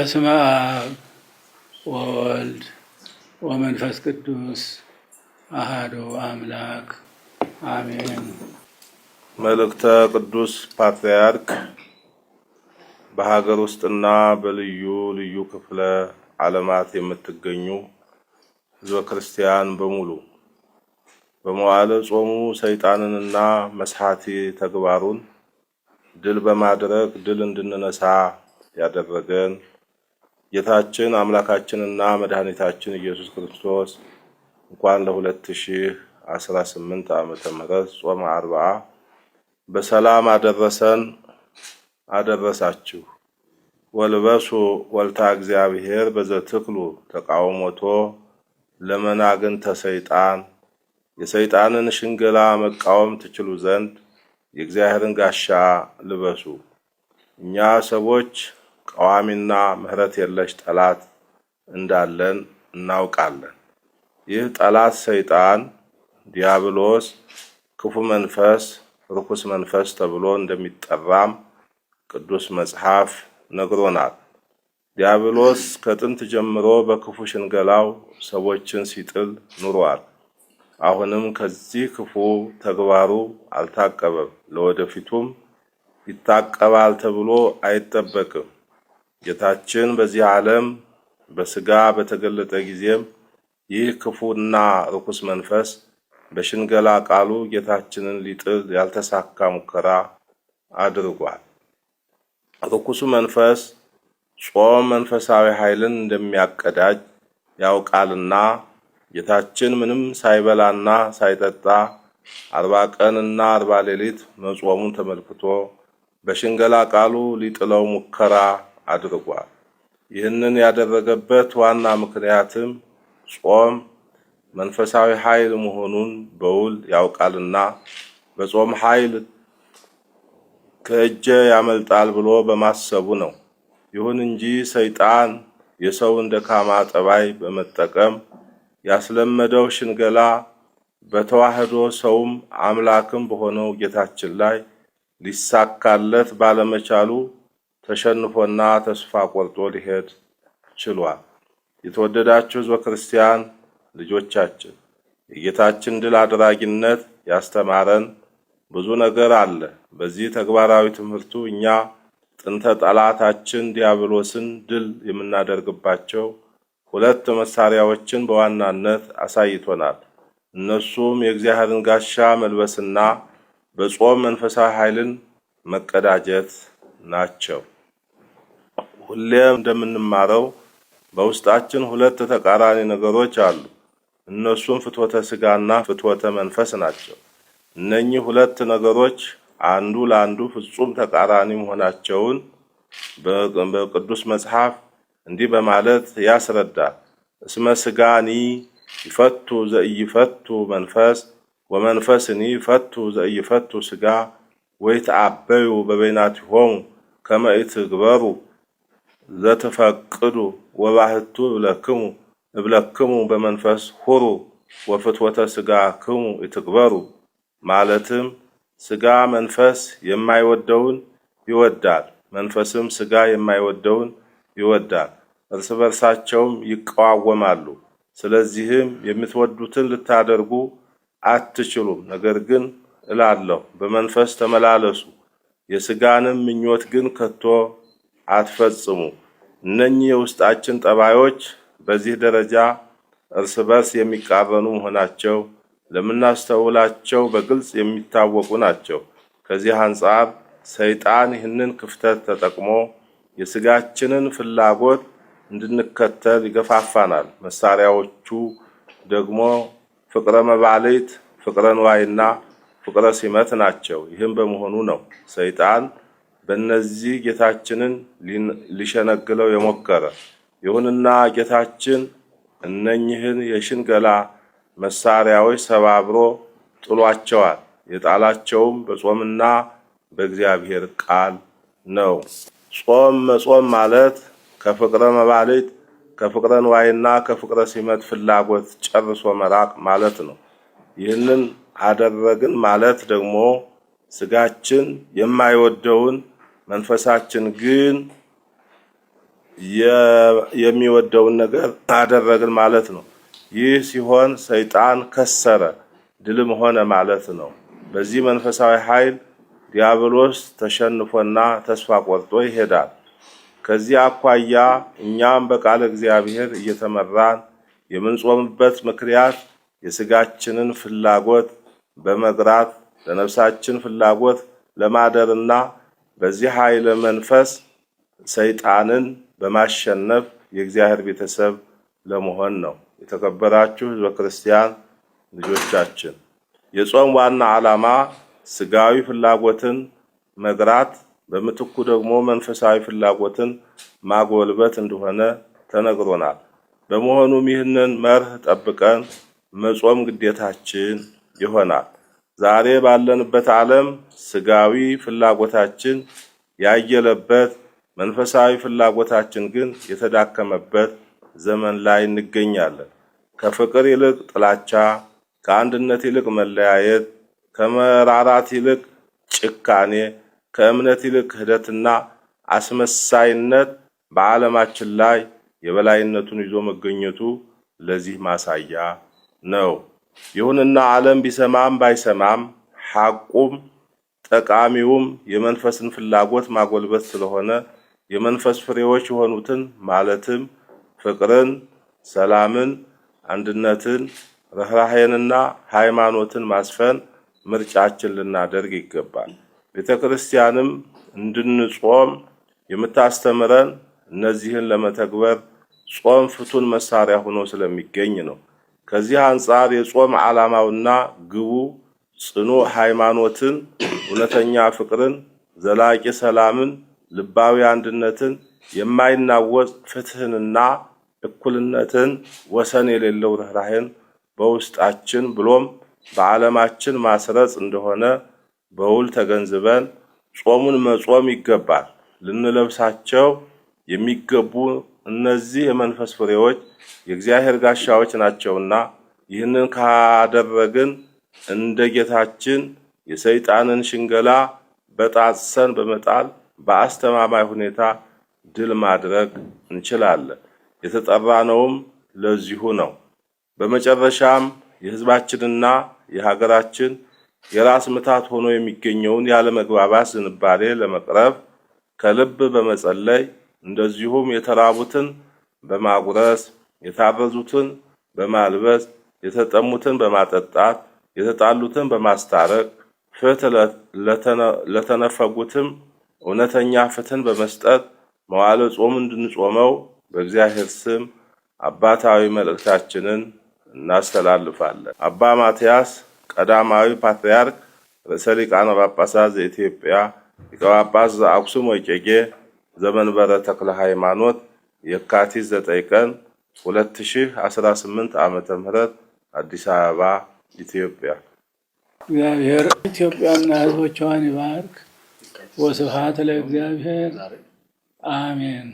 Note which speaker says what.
Speaker 1: በስመ አብ ወወልድ ወመንፈስ ቅዱስ አሃዱ አምላክ አሜን።
Speaker 2: መልእክተ ቅዱስ ፓትርያርክ በሀገር ውስጥና በልዩ ልዩ ክፍለ ዓለማት የምትገኙ ሕዝበ ክርስቲያን በሙሉ፣ በመዋዕለ ጾሙ ሰይጣንንና መስሐቲ ተግባሩን ድል በማድረግ ድል እንድንነሳ ያደረገን ጌታችን አምላካችንና መድኃኒታችን ኢየሱስ ክርስቶስ እንኳን ለ2018 ዓመተ ምህረት ጾመ 40 በሰላም አደረሰን አደረሳችሁ። ወልበሱ ወልታ እግዚአብሔር በዘትክሉ ተቃውሞቶ ለመናግንተ ሰይጣን፣ የሰይጣንን ሽንገላ መቃወም ትችሉ ዘንድ የእግዚአብሔርን ጋሻ ልበሱ። እኛ ሰዎች ቀዋሚና ምሕረት የለሽ ጠላት እንዳለን እናውቃለን። ይህ ጠላት ሰይጣን፣ ዲያብሎስ፣ ክፉ መንፈስ፣ ርኩስ መንፈስ ተብሎ እንደሚጠራም ቅዱስ መጽሐፍ ነግሮናል። ዲያብሎስ ከጥንት ጀምሮ በክፉ ሽንገላው ሰዎችን ሲጥል ኑሯል። አሁንም ከዚህ ክፉ ተግባሩ አልታቀበም፣ ለወደፊቱም ይታቀባል ተብሎ አይጠበቅም። ጌታችን በዚህ ዓለም በስጋ በተገለጠ ጊዜም ይህ ክፉና ርኩስ መንፈስ በሽንገላ ቃሉ ጌታችንን ሊጥል ያልተሳካ ሙከራ አድርጓል። ርኩሱ መንፈስ ጾም መንፈሳዊ ኃይልን እንደሚያቀዳጅ ያውቃልና ጌታችን ምንም ሳይበላና ሳይጠጣ 40 ቀንና 40 ሌሊት መጾሙን ተመልክቶ በሽንገላ ቃሉ ሊጥለው ሙከራ አድርጓል። ይህንን ያደረገበት ዋና ምክንያትም ጾም መንፈሳዊ ኃይል መሆኑን በውል ያውቃልና በጾም ኃይል ከእጄ ያመልጣል ብሎ በማሰቡ ነው። ይሁን እንጂ ሰይጣን የሰውን ደካማ ጠባይ በመጠቀም ያስለመደው ሽንገላ በተዋህዶ ሰውም አምላክም በሆነው ጌታችን ላይ ሊሳካለት ባለመቻሉ ተሸንፎና ተስፋ ቆርጦ ሊሄድ ችሏል። የተወደዳችሁ ሕዝበ ክርስቲያን ልጆቻችን፣ የጌታችን ድል አድራጊነት ያስተማረን ብዙ ነገር አለ። በዚህ ተግባራዊ ትምህርቱ እኛ ጥንተ ጠላታችን ዲያብሎስን ድል የምናደርግባቸው ሁለት መሳሪያዎችን በዋናነት አሳይቶናል። እነሱም የእግዚአብሔርን ጋሻ መልበስና በጾም መንፈሳዊ ኃይልን መቀዳጀት ናቸው። ሁሌም እንደምንማረው በውስጣችን ሁለት ተቃራኒ ነገሮች አሉ። እነሱም ፍትወተ ስጋና ፍትወተ መንፈስ ናቸው። እነኚህ ሁለት ነገሮች አንዱ ለአንዱ ፍጹም ተቃራኒ መሆናቸውን በቅዱስ መጽሐፍ እንዲህ በማለት ያስረዳል። እስመ ስጋኒ ይፈቱ ዘኢይፈቱ መንፈስ ወመንፈስኒ ይፈቱ ዘኢይፈቱ ስጋ ወይትዓበዩ በበይናቲሆሙ ከመ ኢትግበሩ ዘትፈቅዱ ወባህቱ እብለክሙ በመንፈስ ሁሩ ወፍትወተ ስጋክሙ ኢትግበሩ። ማለትም ስጋ መንፈስ የማይወደውን ይወዳል፣ መንፈስም ስጋ የማይወደውን ይወዳል፣ እርስ በርሳቸውም ይቃወማሉ። ስለዚህም የምትወዱትን ልታደርጉ አትችሉም። ነገር ግን እላለሁ በመንፈስ ተመላለሱ፣ የስጋንም ምኞት ግን ከቶ አትፈጽሙ። እነኚህ የውስጣችን ጠባዮች በዚህ ደረጃ እርስ በርስ የሚቃረኑ መሆናቸው ለምናስተውላቸው በግልጽ የሚታወቁ ናቸው። ከዚህ አንጻር ሰይጣን ይህንን ክፍተት ተጠቅሞ የስጋችንን ፍላጎት እንድንከተል ይገፋፋናል። መሳሪያዎቹ ደግሞ ፍቅረ መባልት፣ ፍቅረ ንዋይና ፍቅረ ሲመት ናቸው። ይህም በመሆኑ ነው ሰይጣን በእነዚህ ጌታችንን ሊሸነግለው የሞከረ። ይሁንና ጌታችን እነኝህን የሽንገላ መሳሪያዎች ሰባብሮ ጥሏቸዋል። የጣላቸውም በጾምና በእግዚአብሔር ቃል ነው። ጾም መጾም ማለት ከፍቅረ መባልት፣ ከፍቅረ ንዋይና ከፍቅረ ሲመት ፍላጎት ጨርሶ መራቅ ማለት ነው። ይህንን አደረግን ማለት ደግሞ ስጋችን የማይወደውን መንፈሳችን ግን የሚወደውን ነገር አደረግን ማለት ነው። ይህ ሲሆን ሰይጣን ከሰረ፣ ድልም ሆነ ማለት ነው። በዚህ መንፈሳዊ ኃይል ዲያብሎስ ተሸንፎና ተስፋ ቆርጦ ይሄዳል። ከዚህ አኳያ እኛም በቃለ እግዚአብሔር እየተመራን የምንጾምበት ምክንያት የስጋችንን ፍላጎት በመግራት ለነፍሳችን ፍላጎት ለማደርና በዚህ ኃይለ መንፈስ ሰይጣንን በማሸነፍ የእግዚአብሔር ቤተሰብ ለመሆን ነው። የተከበራችሁ ሕዝበ ክርስቲያን ልጆቻችን፣ የጾም ዋና ዓላማ ስጋዊ ፍላጎትን መግራት፣ በምትኩ ደግሞ መንፈሳዊ ፍላጎትን ማጎልበት እንደሆነ ተነግሮናል። በመሆኑም ይህንን መርህ ጠብቀን መጾም ግዴታችን ይሆናል። ዛሬ ባለንበት ዓለም ስጋዊ ፍላጎታችን ያየለበት፣ መንፈሳዊ ፍላጎታችን ግን የተዳከመበት ዘመን ላይ እንገኛለን። ከፍቅር ይልቅ ጥላቻ፣ ከአንድነት ይልቅ መለያየት፣ ከመራራት ይልቅ ጭካኔ፣ ከእምነት ይልቅ ክህደትና አስመሳይነት በዓለማችን ላይ የበላይነቱን ይዞ መገኘቱ ለዚህ ማሳያ ነው። ይሁንና ዓለም ቢሰማም ባይሰማም ሐቁም ጠቃሚውም የመንፈስን ፍላጎት ማጎልበት ስለሆነ የመንፈስ ፍሬዎች የሆኑትን ማለትም ፍቅርን፣ ሰላምን፣ አንድነትን፣ ርኅራኄንና ሃይማኖትን ማስፈን ምርጫችን ልናደርግ ይገባል። ቤተ ክርስቲያንም እንድንጾም የምታስተምረን እነዚህን ለመተግበር ጾም ፍቱን መሳሪያ ሆኖ ስለሚገኝ ነው። ከዚህ አንጻር የጾም ዓላማውና ግቡ ጽኑ ሃይማኖትን፣ እውነተኛ ፍቅርን፣ ዘላቂ ሰላምን፣ ልባዊ አንድነትን፣ የማይናወጽ ፍትህንና እኩልነትን፣ ወሰን የሌለው ርኅራኄን በውስጣችን ብሎም በዓለማችን ማስረጽ እንደሆነ በውል ተገንዝበን ጾሙን መጾም ይገባል። ልንለብሳቸው የሚገቡ እነዚህ የመንፈስ ፍሬዎች የእግዚአብሔር ጋሻዎች ናቸውና ይህንን ካደረግን እንደ ጌታችን የሰይጣንን ሽንገላ በጣጥሰን በመጣል በአስተማማኝ ሁኔታ ድል ማድረግ እንችላለን። የተጠራነውም ለዚሁ ነው። በመጨረሻም የሕዝባችንና የሀገራችን የራስ ምታት ሆኖ የሚገኘውን ያለመግባባት ዝንባሌ ለመቅረፍ ከልብ በመጸለይ፣ እንደዚሁም የተራቡትን በማጉረስ፣ የታረዙትን በማልበስ፣ የተጠሙትን በማጠጣት፣ የተጣሉትን በማስታረቅ፣ ፍትህ ለተነፈጉትም እውነተኛ ፍትህን በመስጠት መዋዕለ ጾም እንድንጾመው በእግዚአብሔር ስም አባታዊ መልእክታችንን እናስተላልፋለን። አባ ማትያስ ቀዳማዊ ፓትርያርክ ርእሰ ሊቃነ ጳጳሳት ዘኢትዮጵያ ሊቀ ጳጳስ ዘአክሱም ወዕጨጌ ዘመንበረ ተክለ ሃይማኖት፣ የካቲት 9 ቀን 2018 ዓመተ ምህረት፣ አዲስ አበባ፣ ኢትዮጵያ።
Speaker 1: እግዚአብሔር ኢትዮጵያና ሕዝቦቿን ይባርክ። ወስብሐት ለእግዚአብሔር፣ አሜን።